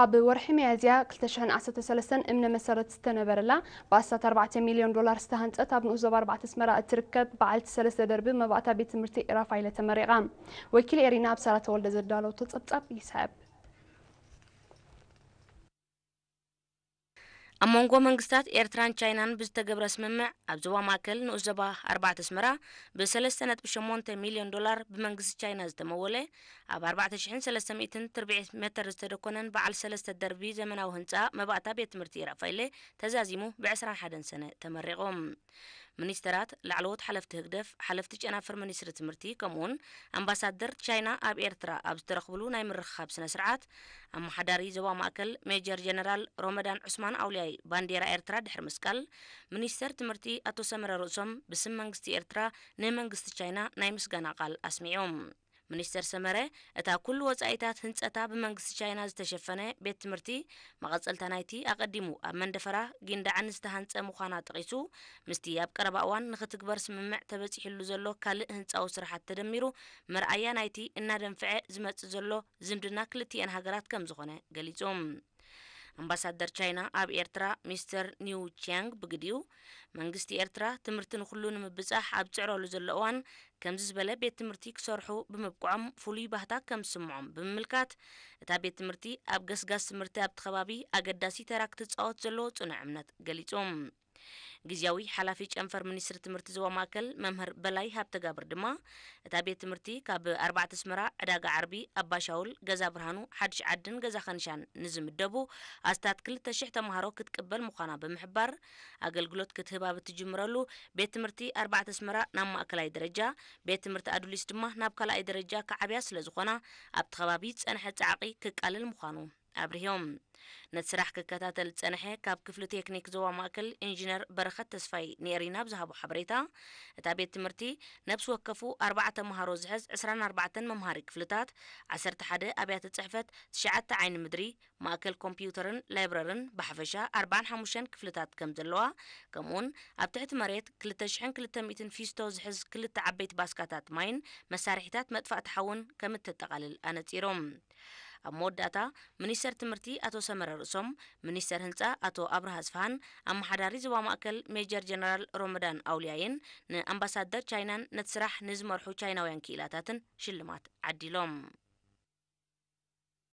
ኣብ ወርሒ ሚያዝያ ክልተ ሽሕን ዓሰርተ ሰለስተን እምነ መሰረት ዝተነበረላ ብኣስታት ኣርባዕተ ሚልዮን ዶላር ዝተሃንጸት ኣብ ንኡስ ዞባ ኣርባዕተ ኣስመራ እትርከብ በዓልቲ ሰለስተ ደርቢ መባእታ ቤት ትምህርቲ ራፋይለ ተመሪቓ። ወኪል ኤሪና ኣብ ሰራ ተወልደ ዘዳለወቶ ጸብጻብ ይስዕብ። ኣብ መንጎ መንግስታት ኤርትራን ቻይናን ብዝተገብረ ስምምዕ ኣብ ዞባ ማእከል ንኡስ ዞባ ኣርባዕተ ኣስመራ ብ ሰለስተ ነጥቢ ሸሞንተ ሚልዮን ዶላር ብመንግስቲ ቻይና ዝተመወለ ኣብ ኣርባዕተ ሽሕን ሰለስተ ሚእትን ትርብዒት ሜተር ዝተደኮነን በዓል ሰለስተ ደርቢ ዘመናዊ ህንጻ መባእታ ቤት ትምህርቲ ራፋይለ ተዛዚሙ ብ ዕስራን ሓደን ሰነ ተመሪቑ። ሚኒስተራት፣ ላዕለዎት ሓለፍቲ ህግደፍ፣ ሓለፍቲ ጨናፍር ሚኒስትሪ ትምህርቲ ከምኡውን ኣምባሳደር ቻይና ኣብ ኤርትራ ኣብ ዝተረኽብሉ ናይ ምርኽኻብ ስነ ስርዓት ኣመሓዳሪ ዞባ ማእከል ሜጀር ጀነራል ሮመዳን ዑስማን ኣውልያይ ባንዴራ ኤርትራ ድሕሪ ምስቃል ሚኒስተር ትምህርቲ ኣቶ ሰመረ ርእሶም ብስም መንግስቲ ኤርትራ ንመንግስቲ ቻይና ናይ ምስጋና ቃል ኣስሚዖም። ሚኒስተር ሰመረ እታ ኩሉ ወጻኢታት ህንጸታ ብመንግስቲ ቻይና ዝተሸፈነ ቤት ትምህርቲ መቐጸልታ ናይቲ ኣቐዲሙ ኣብ መንደፈራ ጊንዳዕን ዝተሃንጸ ምዃና ጠቒሱ ምስቲ ኣብ ቀረባ እዋን ንኽትግበር ስምምዕ ተበጺሕሉ ዘሎ ካልእ ህንጻዊ ስራሓት ተደሚሩ መርኣያ ናይቲ እናደንፍዐ ዝመጽእ ዘሎ ዝምድና ክልቲኤን ሃገራት ከም ዝኾነ ገሊጹ። ኣምባሳደር ቻይና ኣብ ኤርትራ ሚስተር ኒው ቺያንግ ብግዲኡ መንግስቲ ኤርትራ ትምህርቲ ንኹሉ ንምብጻሕ ኣብ ዝጽዕረሉ ዘሎ እዋን ከምዚ ዝበለ ቤት ትምህርቲ ክሰርሑ ብምብቅዖም ፍሉይ ባህታ ከም ዝስምዖም ብምምልካት እታ ቤት ትምህርቲ ኣብ ገስጋስ ትምህርቲ ኣብቲ ከባቢ ኣገዳሲ ተራ ክትጻወት ዘለዎ ጽኑዕ እምነት ገሊጹ። ግዝያዊ ሓላፊ ጨንፈር ሚኒስትሪ ትምህርቲ ዞባ ማእከል መምህር በላይ ሃብተጋብር ድማ እታ ቤት ትምህርቲ ካብ ኣርባዕተ ኣስመራ ዕዳጋ ዓርቢ ኣባሻውል ገዛ ብርሃኑ ሓድሽ ዓድን ገዛ ኸንሻን ንዝምደቡ ኣስታት ክልተ ሽሕ ተምሃሮ ክትቅበል ምዃና ብምሕባር ኣገልግሎት ክትህብ ኣብ እትጅምረሉ ቤት ትምህርቲ ኣርባዕተ ኣስመራ ናብ ማእከላይ ደረጃ ቤት ትምህርቲ ኣዱሊስ ድማ ናብ ካልኣይ ደረጃ ክዓብያ ስለ ዝኾና ኣብቲ ከባቢ ዝጸንሐ ጻዕቒ ክቃልል ምዃኑ ኣብሪሆም። ነቲ ስራሕ ክከታተል ዝጸንሐ ካብ ክፍሊ ቴክኒክ ዞባ ማእከል ኢንጂነር በረኸት ተስፋይ ንኤሪና ብዝሃቦ ሓበሬታ እታ ቤት ትምህርቲ ነብሲ ወከፉ ኣርባዕተ ተምሃሮ ዝሕዝ ዕስራን ኣርባዕተን መምሃሪ ክፍልታት፣ ዓሰርተ ሓደ ኣብያተ ጽሕፈት፣ ትሽዓተ ዓይኒ ምድሪ፣ ማእከል ኮምፒውተርን ላይብረርን ብሓፈሻ ኣርባዓን ሓሙሽተን ክፍልታት ከም ዘለዋ ከምኡውን ኣብ ትሕቲ መሬት ክልተ ሽሕን ክልተ ሚእትን ፊስቶ ዝሕዝ ክልተ ዓበይቲ ባስካታት ማይን መሳርሒታት መጥፋእቲ ሓውን ከም እተጠቓልል ኣነጺሮም። ኣብ መወዳእታ ሚኒስተር ትምህርቲ ኣቶ ሰመረ ርእሶም፣ ሚኒስተር ህንጻ ኣቶ ኣብርሃ ኣስፍሃን ኣመሓዳሪ ዞባ ማእከል ሜጀር ጀነራል ሮመዳን ኣውልያይን ንኣምባሳደር ቻይናን ነቲ ስራሕ ንዝመርሑ ቻይናውያን ክኢላታትን ሽልማት ዓዲሎም።